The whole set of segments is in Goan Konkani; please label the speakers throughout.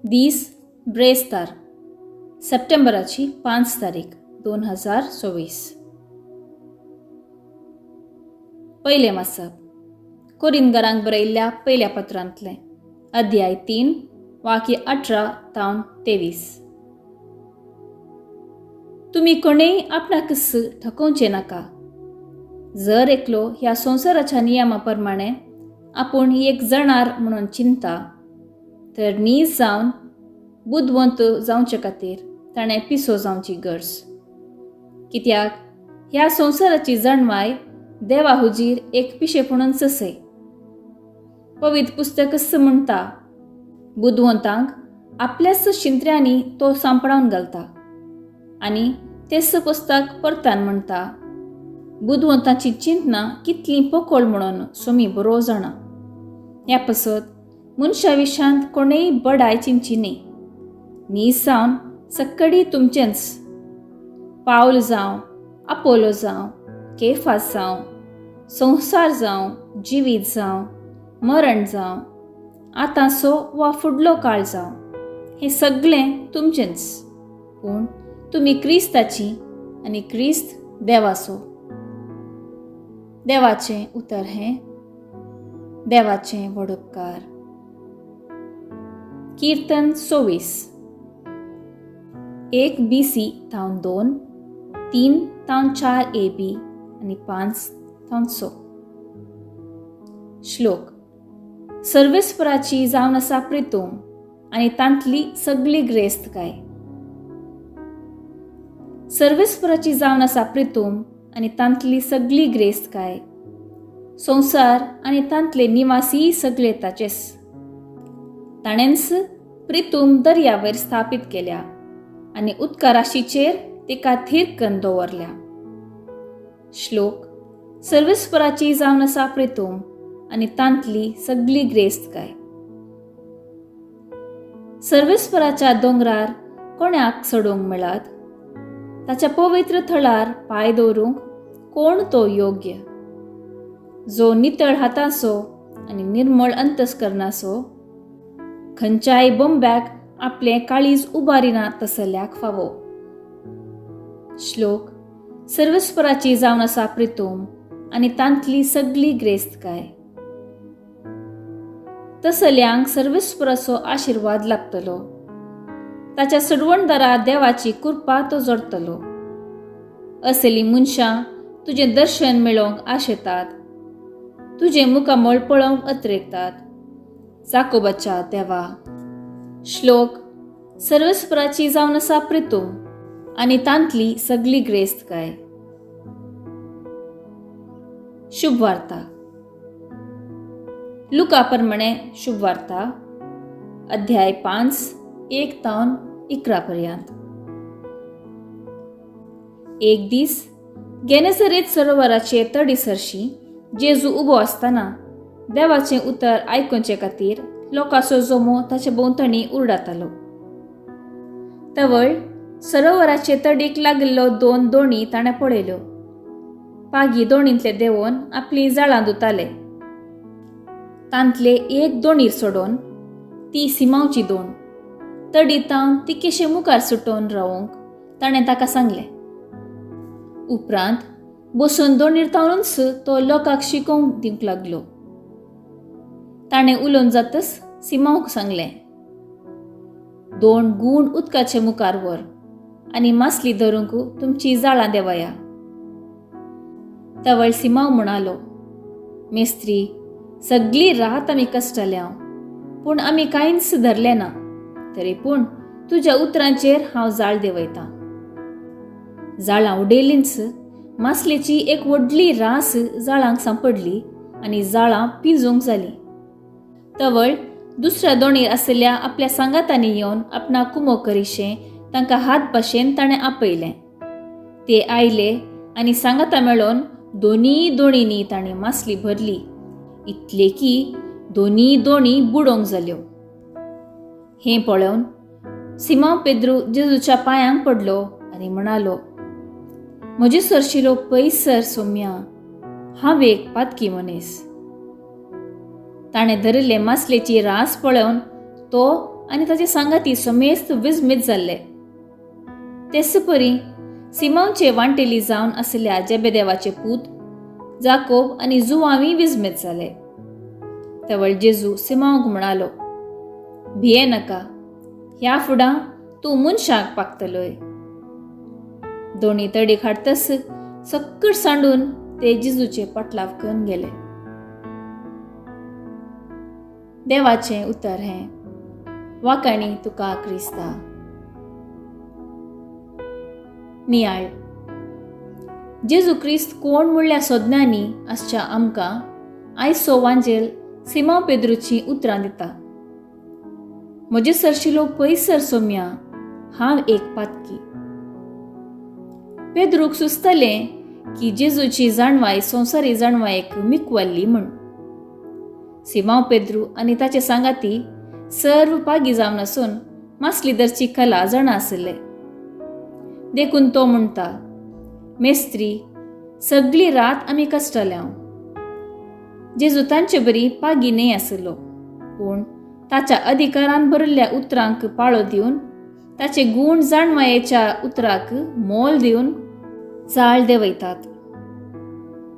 Speaker 1: दीस ब्रेस्तार सप्टेंबराची 5 तारीख 2024. पयलें वाचप कोरिंदकारांक बरयल्ल्या पयल्या पत्रांतलें, अध्याय 3 वाक्य 18 तावन 23. तुमी कोणेय आपणाकच ठकोवचें नाका. जर एकलो ह्या संवसाराच्या नियमा प्रमाणे आपूण एक जणार म्हणून चिंता, तर नीज जावन बुदवंत जावचे खातीर ताणें पिसो जावची गरज. कित्याक ह्या संवसाराची जाणवाय देवा हुजीर एक पिशेपणूच असे. पवित्र पुस्तकच म्हणटा, बुदवंतांक आपल्याच शिंत्र्यांनी तो सांपडावन घालता. आनी तेच पुस्तक परतान म्हणटा, बुदवंतांची चिंतना कितली पोकोळ म्हणून सोमी बरो जाणा. ह्या पासत मनशा विशांत कोणेय बडाय चिंतची न्ही. नीज जावन सक्कडी तुमचेंच. पावल जावं, आपोलो जावं, केफास जावं, संवसार जावं, जिवीत जावं, मरण जावं, आतांचो वा फुडलो काळ जावं, हें सगळें तुमचेंच. पूण तुमी क्रिस्ताची आनी क्रिस्त देवाचो. देवाचें उतर हें देवाचें व्हड उपकार. कीर्तन 24. 1 BC तावन 2, 3 तावन 4 AB आनी 5 तावन 6. श्लोक. सर्वेस्पराची जावन आसा प्रितूम आनी तांतली सगळी ग्रेस्तकाय. सर्वेस्पराची जावन आसा प्रितूम आनी तांतली सगळी ग्रेस्तकाय. संवसार आनी तांतले निवासी सगळे ताचेच. ताणेंच प्रितूम दर्यावयर स्थापीत केल्या आनी उदका राशीचेर तिका थीर करून दवरल्या. श्लोक. सर्वेस्पराची जावन आसा प्रितूम आनी तांतली सगळी ग्रेस्तकाय. सर्वेस्पराच्या दोंगरार कोणाक चडोवंक मेळत? ताच्या पवित्र थळार पांय दवरूंक कोण तो योग्य? जो नितळ हाताचो आनी निर्मळ अंतस्करणाचो, खंयच्याय बोंब्याक आपलें काळीज उबारिना तसल्याक फावो. श्लोक. सर्वेस्पराची जावन आसा प्रितूम आनी तांतली सगळी ग्रेस्तकाय. तसल्यांक सर्वेस्पराचो आशिर्वाद लागतलो. ताच्या सडवणदारा देवाची कृपा तो जोडटलो. असली मनशां तुजें दर्शन मेळोवंक आशेतात, तुजें मुखामळ पळोवंक अत्रेकतात. जाकोबाच्या देवा. श्लोक. सर्वेस्पराची जावन आसा प्रितूम आनी तांतली सगळी ग्रेस्तकाय. शुभवार्ता. लुका प्रमाणे शुभवार्ता, अध्याय 5 1 तावन 11 पर्यंत. एक दीस गेनेसरेत सरोवराचे तडी सरशी जेजू उबो आसतना देवाचें उतर आयकुचे खातीर लोकांचो जमो ताचे भोंवतणी उरडातालो. तवळ सरोवराचे तडीक लागिल्लो 2 दोणी ताणें पळयल्यो. पागी दोणींतले देंवोन आपलीं जाळां धुताले. तांतले एक दोणीर सोडोवन ती सिमांवची दोण तडी तावन तिकेशे मुखार सुटोवन रावोंक ताणें ताका सांगलें. उपरांत बसून दोणीर तावनूच तो लोकांक शिकोवंक दिवंक लागलो. ताणें उलोवन जातच सिमांवक सांगलें, 2 गूण उदकाचे मुखार व्हर आनी मासली धरूंक तुमची जाळां देवया. तवळ सिमांव म्हणालो, मेस्त्री, सगळी रात आमी कश्टल्या, पूण आमी कांयच धरलें ना. तरी पूण तुज्या उतरांचेर हांव जाळ देंवयतां. जाळां उडयलींच मासलेची एक व्हडली रास जाळांक सांपडली आनी जाळां पिंजूंक जाली. तवळ दुसऱ्या दोणीर आशिल्ल्या आपल्या सांगातांनी येवन आपणाक कुमो करिशें तांकां हात भाशेन ताणें आपयलें. ते आयले आनी सांगाता मेळोवन दोनी दोणींनी ताणें मासली भरली, इतले की दोनी दोणी बुडोवंक जाल्यो. हें पळोवन सिमांव पेद्रू जेजूच्या पांयांक पडलो आनी म्हणालो, म्हजे सरशिलो पयसर सोम्या, हांव एक पातकी मनीस. ताणें धरिल्ले मासलेची रास पळोवन तो आनी ताचे सांगाती समेस्त विजमीत जाल्ले. तेच परी सिमांवचे वांटेली जावन आशिल्ल्या जेबेदेवाचे पूत जाकोब आनी जुवांवी विजमीत जाले. तवळ जेजू सिमांवक म्हणालो, भिये नाका, ह्या फुडां तूं मनशाक पागतलोय. दोणी तडीक हाडतस सक्कड सांडून ते जेजूचे पाटलाव करून गेले. देवाचें उतर हें. वाकाणी तुका क्रिस्ता. नियाळ. जेजू क्रिस्त कोण म्हणल्या सोदनांनी आसच्या आमकां आयचो वांजेल सिमांव पेद्रूचीं उतरां दिता. म्हजे सरशिलो पयसर सोम्या, हांव एक पातकी. पेद्रूक सुचतलें की जेजूची जाणवाय संवसारी जाणवायेक मिकवल्ली म्हूण. सिमांव पेद्रू आनी ताचे सांगाती सर्व पागी जावन आसून मासली धरची कला जाणा आशिल्ले. देखून तो म्हणटा, मेस्त्री, सगळी रात आमी कश्टल्या. जेजू तांचे बरी पागी न्हय आशिल्लो, पूण ताच्या अधिकारान भरिल्ल्या उतरांक पाळो दिवन ताचे गूण जाणवायेच्या उतराक मोल दिवन जाळ देंवयतात.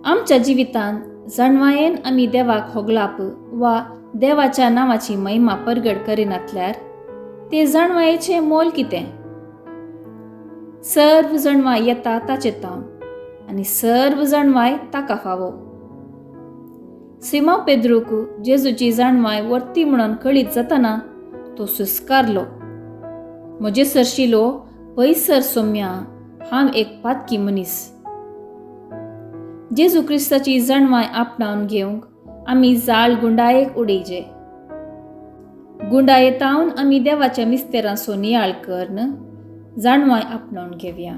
Speaker 1: आमच्या जिवितांत जाणवायेन आमी देवाक होगलाप वा देवाच्या नांवाची महिमा परगट करिनातल्यार ते जाणवायेचें मोल कितें? सर्व जाणवाय येता ताचे तावन आनी सर्व जाणवाय ताका फावो. सिमांव पेद्रूक जेजूची जाणवाय वर्ती म्हणून कळीत जातना तो सुस्कारलो, म्हजे सरशिलो पयसर सोम्या, हांव एक पातकी मनीस. जेजू क्रिस्ताची जाणवाय आपणावन घेवंक आमी जाळ गुंडायेक उडयजे. गुंडायेतावन आमी देवाच्या मिस्तेरांचो नियाळ करून जाणवाय आपणावन घेवया.